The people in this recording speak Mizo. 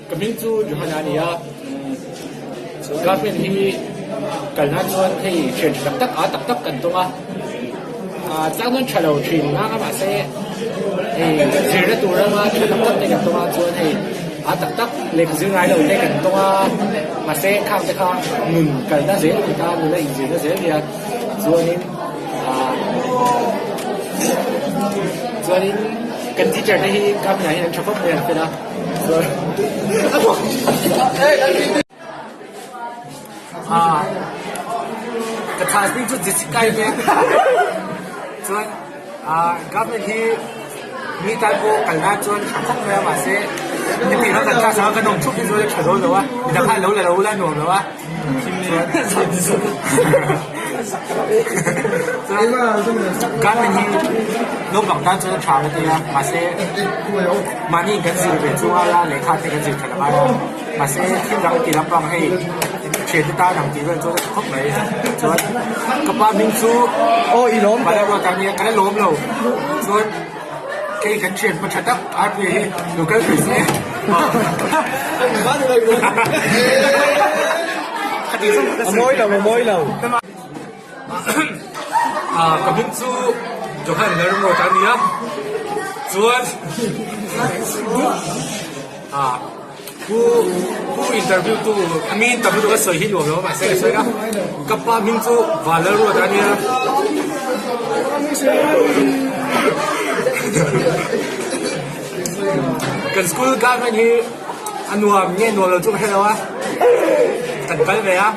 Ka hming chu Johanna a ni a, Garfield hi kal nan chuan hei thian tha tak tak a tak tak kan tawng a, chang chuan tha lo thin ngang a mahse hei zirna tur rama tha tak tak te kan tawng a chuan hei a tak tak lehkha zir ngai lo te kan tawng a mahse khang te kha nun kalna zel a ni ta nuna inzirna zel a nia chuanin chuanin kan teacher te hi Garfield ah hian an tha khawp mai an fel a. Ka thla hming chu Jessica i nia chuan government hi mi tan pawh kal nan chuan tha khawp mai a mahse heti ram kan class anga kan awm thup hi chuan a tha dawn lo a midang khan lo la lo ula a nuam lo a chuan government hi naupang tan chuan a tha ka ti a mahse mahni in kan zir ve chung aia lehkha te kan zir that a ngai a mahse thil dang ti lampang hei thiante tan ang tih vel chuan a tha khawp mai chuan ka pa hming chu Malawta a nia ka la lawm lo chuan hei kan thian pa tha tak Arpuia hi lo kal thei se A mawi lo a mawi lo. Ka hming chu Johan Lalramruata a ni a chuan pu pu interview tu a mi tam lutuk a sawi hi nuam lo a mahse ka sawi a ka pa hming chu Vanlalruata a nia. Kan school government hi a nuam nge nuam lo chu ka hre lo a kan kal ve a.